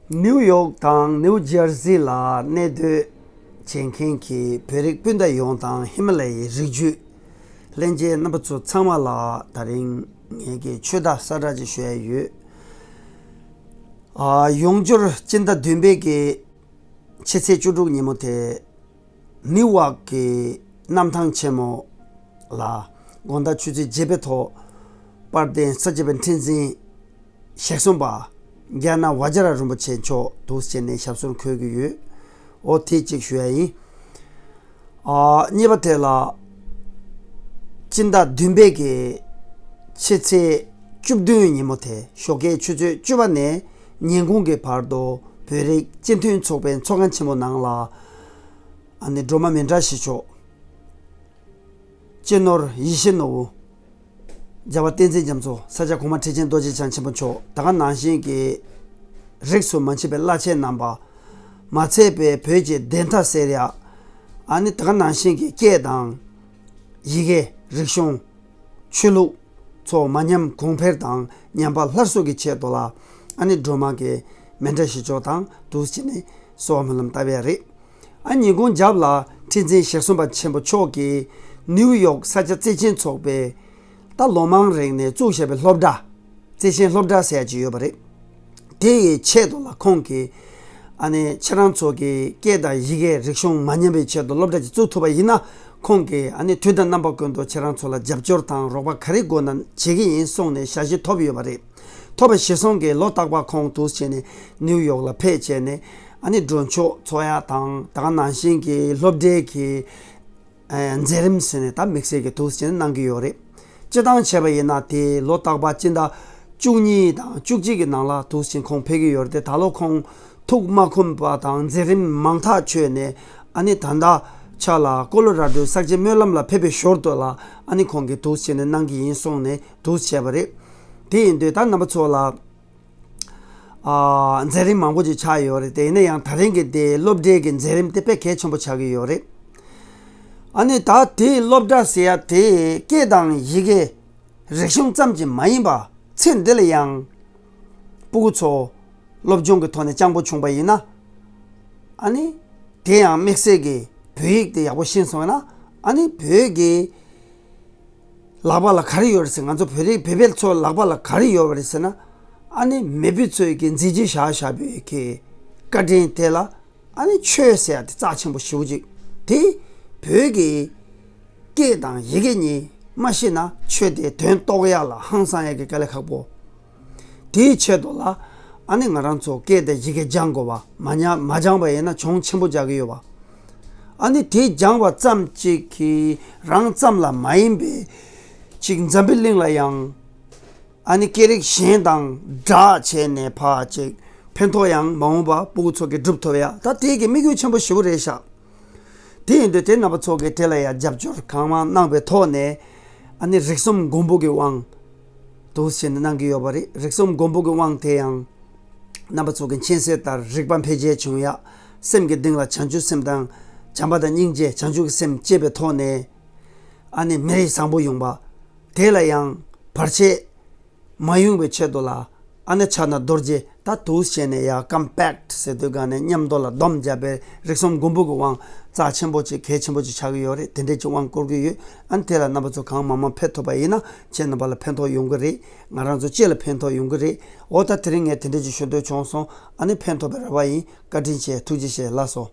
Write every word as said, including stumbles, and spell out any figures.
ནིའུ་ཡོག་དང་ནིའུ་ཇར་སི་ལ་གནས་སྡོད་བྱེད་མཁན་གྱི་བོད་རིགས་སྤུན་ཟླ་ཡོངས་དང་ཧི་མ་ལ་ཡའི་རིགས་རྒྱུད་ལྷན་རྒྱས་རྣམ་པ་ཚོ་ཚང་མ་ལ་དེ་རིང་ངེད་ཀྱི་ཆོས་བརྡ་གསལ་བསྒྲགས་ཅིག་ཞུ་ཡ་ཡོད། ཨ། ཡོང་འབྱོར་སྤྱི་ཟླ་བདུན་པའི་གི་ཕྱི་ཚེས་བཅུ་དྲུག་ཉིན་མོ་དེ། ནིའུ་ཡོག་གི་གནམ་ཐང་ཆེན་མོ་ལ་དགོང་དག་ཆུ་ཚོད་བརྒྱད་པའི་ཐོག་དཔལ་ལྡན་ས་སྐྱ་པའི་ཁྲི་འཛིན་ཞེ་གསུམ་པ་རྒྱ་ནག་ཝ་ཇ་ར་རིན་པོ་ཆེ་མཆོག་འདུག་སེ་བྱས་ནས་ཞབས་སོར་འཁོད་ཀྱི་ཡོད། འོ་དེ་གཅིག་ཞུ་ཡ་ཡིན། ཨ། གཉིས་པ་དེ་ལ་སྤྱི་ཟླ་བདུན་པའི་གི་ཕྱི་ཚེས་བཅུ་བདུན་ཉིན་མོ་དེ་ཞོགས་ཀའི་ཆུ་ཚོད་བཅུ་པ་ནས་ཉིན་གུང་གི་བར་དུ་བོད་རིགས་སྤྱི་མཐུན་ཚོགས་པའི་ཚོགས་ཁང་ཆེན་མོ་ནང་ལ། ཨ་ནི་སྒྲོལ་མ་མཎྜལ་ཞུ་མཆོག་སྤྱི་ནོར་ཡིད་བཞིན་ནོར་བུ། རྒྱལ་བ་བསྟན་འཛིན་རྒྱ་མཚོ། ས་སྐྱ་གོང་མ་ཁྲི་ཆེན་རྡོ་རྗེ་འཆང་ཆེན་པོ་མཆོག་ད་ག་ནང་བཞིན་གྱི་རིས་སུ་མ་ཆད་པའི་བླ་ཆེན་རྣམ་པ། མ་ཚད་པའི་བོད་ཀྱི་བདེན་མཐའ་གསལ་ཡ། ཨ་ནི་ད་ག་ནང་བཞིན་གྱི་སྐད་དང་། ཡི་གེ། རིག་གཞུང་། ཆོས་ལུགས་ཚོ་མ་ཉམས་གོང་འཕེལ་དང་ཉམས་པ་སླར་གསོ་གི་ཆེད་དུ་ལ། ཨ་ནི་སྒྲོལ་མ་གི་མཎྜལ་ཞུ་མཆོག་དང་འདུག་སེ་བྱས་ནས་གསོལ་བ་སྨོན་ལམ་བཏབ་ཡ་རེད། ཨ། ཉིན་གུང་རྒྱབ་ལ་ཁྲི་འཛིན་ཞེ་གསུམ་པ་ཆེན་པོ་མཆོག་གིས་ནིའུ་ཡོག་ས་སྐྱ་བརྩེ་ཆེན་ཚོགས་པའི་ད་ལོ་མང་རིང་ནས་བཙུགས་བཞག་པའི་སློབ་གྲྭ། བརྩེ་ཆེན་སློབ་གྲྭ་ཟེར་ཡ་ཅིག་ཡོད་པ་རེད། དེ་ཡི་ཆེད་དུ་ལ་ཁོང་གིས་ཨ་ནི་ཁྱེད་རང་ཚོ་གི་སྐད་དང་ཡི་གེ། རིག་གཞུང་མ་ཉམས་པའི་ཆེད་དུ་སློབ་གྲྭ་ཅིག་བཙུགས་ཐུབ་པ་ཡིན་ན། ཁོང་གིས་ཨ་ནི་དུས་དང་རྣམ་པ་ཀུན་ཏུ་ཁྱེད་རང་ཚོ་ལ་རྒྱབ་སྐྱོར་དང་རོགས་པ་ག་རེ་དགོས་ན་བྱེད་ཀྱི་ཡིན་གསུངས་ནས་ཞལ་བཞེས་ཐོབ་ཡོད་པ་རེད། ཐོབ་པ་གཞིར་བཟུང་གིས་ལོ་རྟག་པར་ཁོང་འདུག་སེ་བྱས་ནས་ནིའུ་ཡོག་ལ་ཕེབས་བྱས་ནས། ཨ་ནི་མགྲོན་ཆོག་འཚོགས་ཡ་དང་། ད་ག་ནང་བཞིན་གྱི་སློབ་གྲྭའི་གི་ཨ། མཛད་རིམ་ཟེར་ནས་ད་དམིགས་བསལ་གྱི་འདུག་སེ་བྱས་ནས་གནང་གི་ཡོད་རེད། སྤྱིར་བཏང་བྱས་པ་ཡིན་ན་དེ་ལོ་རྟག་པར་སྤྱི་ཟླ་བཅུ་གཉིས་དང་བཅུ་གཅིག་གི་ནང་ལ་འདུག་སེ་ཁོང་ཕེབས་ཀྱི་ཡོད་རེད་དེ། ད་ལོ་ཁོང་ཐུགས་མ་ཁོམ་པ་དང་མཛད་རིམ་མང་ཐག་ཆོད་ནས། ཨ་ནི་ད་ལྟ་ཆ་ལ་ཀོ་ལོ་ར་ཌོའི་གསར་བརྗེ་སྨོན་ལམ་ལ་ཕེབས་པའི་ཞོར་དུ་ལ། ཨ་ནི་ཁོང་གིས་འདུག་སེ་བྱས་ནས་གནང་གི་ཡིན་གསུངས་ནས་འདུག་སེ་བྱས་པ་རེད། དེ་ཡིན་དུས་ད་རྣམ་པ་ཚོ་ལ། ཨ། མཛད་རིམ་མང་པོ་ཅིག་ཆགས་ཡོད་རེད་དེ། ཡིན་ན་ཡང་དེ་རིང་གི་དེ་སློབ་གྲྭའི་གི་མཛད་རིམ་དེ་དཔེ་གལ་ཆེན་པོ་ཆགས་ཀྱི་ཡོད་རེད། ཨ་ནི་ད་དེ་སློབ་གྲྭ་ཟེར་ཡ་དེ་སྐད་དང་ཡི་གེ། རིག་གཞུང་ཙམ་གྱིས་མ་ཡིན་པ། ཚེ་འདི་ལ་ཡང་སྤུ་གུ་ཚོ་སློབ་སྦྱོང་གི་ཐོག་ནས་སྤྱང་པོ་བྱུང་པ་ཡིན་ན། ཨ་ནི་དེ་ཡང་དམིགས་བསལ་གྱི་བོད་ཡིག་དེ་ཡག་པོ་ཤེས་སོང་ན། ཨ་ནི་བོད་ཀྱི་ལག་པ་ལ་ག་རེ་ཡོད་རེད་ཟེར། ང་ཚོ་བོད་རིགས་བོད་པའི་ཚོ་ལག་པ་ལ་ག་རེ་ཡོད་པ་རེད་ཟེར་ན། ཨ་ནི་མེས་པོ་ཚོས་ཀྱི་མཛད་རྗེས་བཞག་བཞག་པའི་གི་བཀའ་དྲིན་དེ་ལ། ཨ་ནི་ཆོས་ཟེར་ཡ་དེ་རྩ་ཆེན་པོ་ཞེ་པོ་ཅིག་དེ་བོད་ཀྱི་སྐད་དང་ཡི་གེ་གཉིས་མ་ཤེས་ན་ཆོས་དེ་དོན་རྟོགས་ཡ་ལ་ཧང་སང་ཡ་གི་དཀའ་ལས་ཁག་པོ། དེའི་ཆེད་དུ་ལ། ཨ་ནི་ང་རང་ཚོ་སྐད་དང་ཡི་གེ་སྦྱང་དགོས་པ། མ་ཉ་མ་སྦྱངས་པ་ཡིན་ན་གྱོང་ཆེན་པོ་རྒྱག་གི་ཡོད་པ། ཨ་ནི་དེ་སྦྱངས་པ་ཙམ་གཅིག་གིས་རང་ཙམ་ལ་མ་ཡིན་པའི་ཅིག་འཛམ་བུའི་གླིང་ལ་ཡང་། ཨ་ནི་སྐད་རིགས་གཞན་དང་སྦྲགས་བྱས་ནས་ཕར་ཅིག་ཕན་ཐོགས་ཡང་མ་འོངས་པ་སྤུ་གུ་ཚོ་གིས་སྒྲུབ་ཐུབ་ཡ། ད་དེ་གི་དམིགས་ཡུལ་ཆེན་པོ་ཞེ་པོ་རེད་ཤག་དེ་ཡིན་དུས་དེ་རྣམ་པ་ཚོ་གིས་དེ་ལ་ཡང་རྒྱབ་སྐྱོར་གང་མང་གནང་བའི་ཐོག་ནས། ཨ་ནི་རིགས་གསུམ་མགོན་པོ་གི་དབང་འདུག་སེ་བྱས་ནས་གནང་གི་ཡོད་པ་རེད། རིགས་གསུམ་མགོན་པོ་གི་དབང་དེ་ཡང་རྣམ་པ་ཚོ་གི་མཁྱེན་གསལ་ལྟར་རིག་པ་འཕེལ་རྒྱས་བྱུང་ཡ། སེམས་ཀྱི་གཏིང་ལ་བྱང་ཆུབ་སེམས་དང་། བྱམས་པ་དང་སྙིང་རྗེ། བྱང་ཆུབ་ཀྱི་སེམས་སྐྱེས་པའི་ཐོག་ནས། ཨ་ནི་མི་རིགས་བཟང་པོ་ཡོང་བ། དེ་ལ་ཡང་བར་ཆད་མ་ཡོང་བའི་ཆེད་དུ་ལ། ཨ་ནི་ཕྱག་ན་རྡོ་རྗེ་ད་འདུག་སེ་བྱས་ནས་ཡ་ཀམ་པེག་ཟེར་དུས་ག་ནས་མཉམ་དུ་ལ་སྡོམ་བརྒྱབ་པའི་རིགས་གསུམ་མགོན་པོ་གི་དབང་རྩ་ཆེན་པོ་ཅིག་གལ་ཆེན་པོ་ཅིག་ཆགས་ཀྱི་ཡོད་རེད། དེ་འདྲས་ཅིག་དབང་བསྐུར་གྱི་ཡོད། ཨ་ནི་དེ་ལ་རྣམ་པ་ཚོ་གང་མང་མང་ཕེབས་ཐུབ་པ་ཡིན་ན་ཁྱེད་རྣམ་པ་ལ་ཕན་ཐོགས་ཡོང་གི་རེད། ང་རང་ཚོ་སྤྱི་ལ་ཕན་ཐོགས་ཡོང་གི་རེད། འོ་ད་དེ་རིང་ངས་དེ་འདྲས་ཅིག་ཞུ་འདོད་བྱུང་སོང་། ཨ་ནི་ཕན་ཐོགས་པའི་རེ་བ་ཡིན། བཀའ་དྲིན་ཆེ། ཐུགས་རྗེ་ཆེ། ལགས་སོ།